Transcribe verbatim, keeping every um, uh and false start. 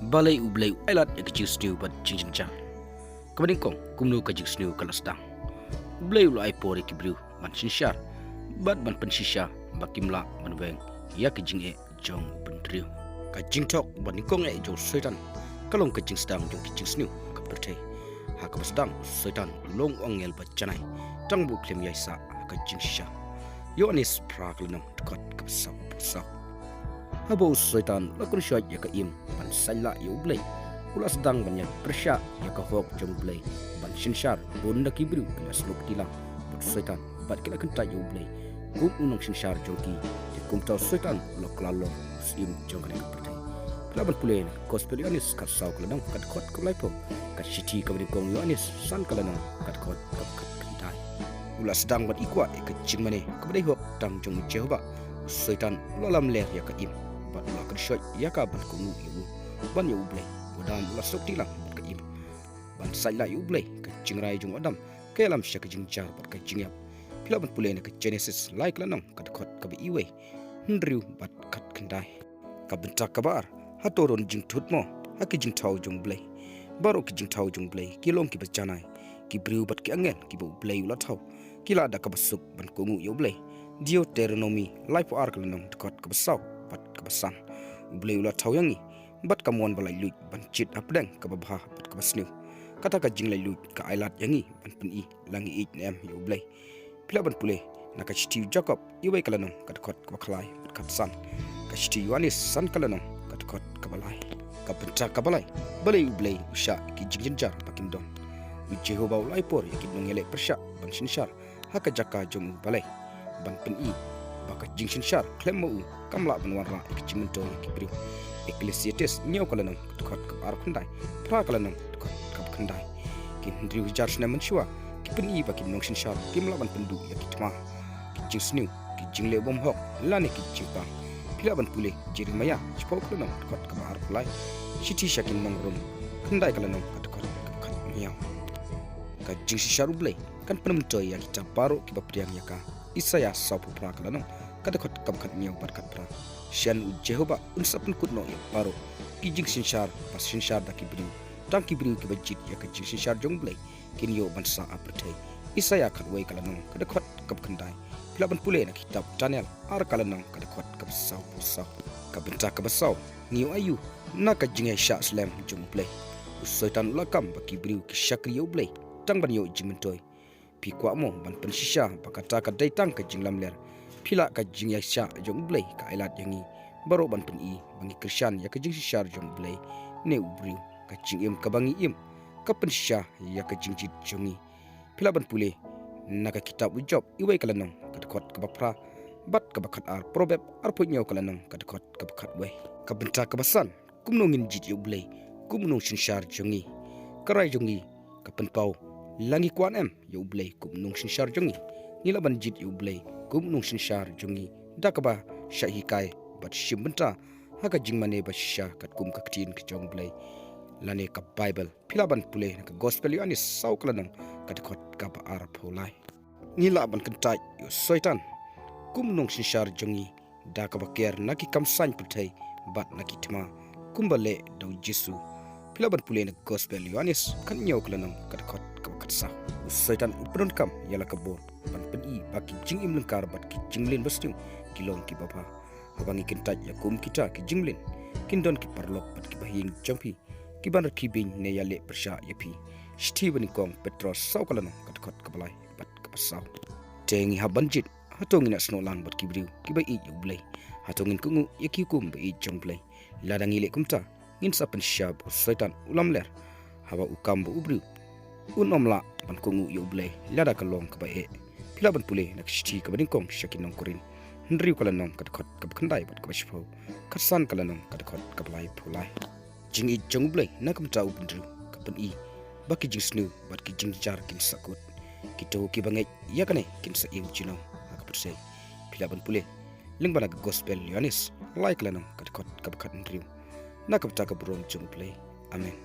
Balei U Blei u ailad ïa ka jingsniew bad jingjynjar? Kaba nyngkong, kumno ka jingsniew ka la sdang? U Blei u la ai por ïa ki briew ban synshar bad ban pynshisha ba kim lah ban weng ïa ka jingeh jong u bynriew. Ka jingthok ba nyngkong eh jong u Soitan ka long ka jingsdang jong ka jingsniew ha ka pyrthei. Ha kaba sdang u Soitan u long u angel ba janai, tang ba u khlem ïaisah ha ka jingshisha. Ïoannis phra ka lynnong, dkhot kaba saw, saw. Haba u Soitan u la kynshoit ïa ka im ban sait lah ïa U Blei, u la sdang ban ïapyrshah ïa ka hok jong U Blei ban synshar. Bun na ki briew ki la snoh kti lang bad u Soitan bad ki la kyntait ïa U Blei kum u nongsynshar jong ki. Te kumta u Soitan u la kylla long u syiem jong kane ka pyrthei. Phi lah ban pule na ka Gospel Ïoannis khatsaw ka lynnong, ka dkhot kaba laiphew. Ka shithi kaba nyngkong Ïoannis san ka lynnong, ka dkhot kaba khatkhyndai. U la sdang ban i kwah ïa ka jingmane kaba dei hok tang jong u Jehobah. U Soitan u la lamler ïa ka im bad u la kynshoit ïa ka ban kohnguh ïa u, ban ïa U Blei. U Adam u la snoh kti lang bad ka im ban sait lah ïa U Blei. Ka jingrai jong u Adam ka ïalam sha ka jingjynjar bad ka jingïap. Phi lah ban pule na ka Jenesis lai ka lynnong, ka dkhot kaba iwei, hynriew bad khatkhyndai. Ka bynta kaba ar, hato don jingthut mo ha ki jingthaw jong U Blei? Baroh ki jingthaw jong U Blei ki long kiba janai. Ki briew bad ki angel kiba U Blei u la thaw ki lah da kaba suk ban kohnguh ïa U Blei. Deuteronomi laiphew ar ka lynnong, dkhot kaba saw bad kaba san. U Blei u la thaw ïa ngi bad ka mon ba laitluid ban jied hapdeng kaba bha bad kaba sniew. Kata ka jinglaitluid ka ailad ïa ngi ban pyni la ngi ïeit ne em ïa U Blei. Phi lah ban pule na ka shithi u Jakob iwei ka lynnong, ka dkhot kaba khlai bad khatsan. Ka shithi Ïoannis san ka lynnong, ka dkhot kaba lai. Ka bynta kaba lai, balei U Blei u shah ki jingjynjar ba kin don? U Jehobah u la ai por ïa ki nongïaleh pyrshah ban synshar ha ka jaka jong u. Balei? Ban pyni ba ka jingsynshar khlem ma u kam lah ban wanrah ïa ka jingmyntoi ïa ki briew. Ekklesiastes hynñiew ka lynnong, ka dkhot kaba arphew khyndai, phra ka lynnong, ka dkhot kaba khyndai. Ki hynriew hajar snem mynshuwa ki pyni ba ki nongsynshar kim lah ban pynduh ïa ki thma, ki jingsniew, ki jingleh bymhok lane ki jingpang. Phi lah ban pule Jeremaïah shiphew ka lynnong, ka dkhot kaba arphew lai, shithi sha ki nong Rom khyndai ka lynnong, ka dkhot kaba khathynñiew. Ka jingsynshar U Blei kan pynmyntoi ïa kita baroh kiba pdiang ïa ka. Isaïah sawphew phra ka lynnong, ka dkhot kaba khathynñiew bad khatphra. Shen u Jehobah un sa pynkut noh ïa baroh ki jingsynshar ba synshar da ki briew. Tang ki briew kiba jied ïa ka jingsynshar jong U Blei kin ïoh ban sah ha pyrthei. Isaïah khatwei ka lynnong, ka dkhot kaba khyndai. Phi lah ban pule na ka kitab Daniel ar ka lynnong, ka dkhot kaba sawphew saw. Ka bynta kaba saw, ngi ïoh aïu na ka jingïaishah slem jong U Blei? U Soitan u la kam ba ki briew ki shakri ïa U Blei tang ban ïoh jingmyntoi. Phi kwah mo ban pynshisha ba kata ka dei tang ka jinglamler? Phi lah, ka jingïaishah jong U Blei ka ailad ïa ngi baroh ban pyni ba ngi kyrshan ïa ka jingsynshar jong U Blei ne u briew. Ka jingim kaba ngi im ka pynshisha ïa ka jingjied jong ngi. Phi lah ban pule na ka kitab u Job iwei ka lynnong, ka dkhot kaba phra bad kaba khatar. Proverb arphew hynñiew ka lynnong, ka dkhot kaba khatwei. Ka bynta kaba san, kumno ngin jied ïa U Blei kum u nongsynshar jong ngi? Ka rai jong ngi ka pynpaw la ngi kwah ne em ïa U Blei kum u nongsynshar jong ngi. Ngi lah ban jied ïa U Blei kum u nongsynshar jong ngi da kaba shah hikai bad shim bynta ha ka jingmane ba shisha katkum ka ktien ka jong U Blei lane ka Baibl. Phi lah ban pule na ka Gospel Ïoannis saw ka lynnong, ka dkhot kaba arphew lai. Ngi lah ban kyntait ïa u Soitan kum u nongsynshar jong ngi da kaba ker na ki kam saiñ pyrthei bad na ki thma kumba leh da u Jisu. Phi lah ban pule na ka Gospel Ïoannis khathynñiew ka lynnong, ka dkhot kaba khatsaw. U Soitan u pyndonkam ïa la ka bor ban pyni ba ki jingim lyngkar bad ki jingmlien basniew ki long kiba bha. Haba ngi kyntait ïa kum kita ki jingmlien, kin don ki paralok bad ki bahaïing jong phi kiban rakhe beiñ ne ïaleh pyrshah ïa phi. Shithi banyngkong Petros saw ka lynnong, ka dkhot kaba lai bad kaba saw. Te ngi hap ban jied, hato ngin ïasnoh lang bad ki briew kiba ïeit ïa U Blei? Hato ngin kohnguh ïa ki hukum ba ïeit jong U Blei? Lada ngi leh kumta, ngin sa pynshisha ba u Soitan u lamler. Haba u kam ba u briew un ym lah ban kohnguh ïa U Blei lada ka long kaba eh. Phi lah ban pule na ka shithi kaba nyngkong sha ki nong Korinth hynriew ka lynnong, ka dkhot kaba khyndai bad kaba shiphew, khatsan ka lynnong, ka dkhot kaba laiphew lai. Jingïeit jong U Blei na ka bynta u bynriew ka pyni ba ki jingsniew bad ki jingjynjar kin sa kut. Kito kiba ngeit ïa kane kin sa im junom ha ka pyrthei. Phi lah ban pule lyngba na ka Gospel Ïoannis lai ka lynnong, ka dkhot kaba khathynriew. Na ka bynta ka burom jong U Blei. Amen.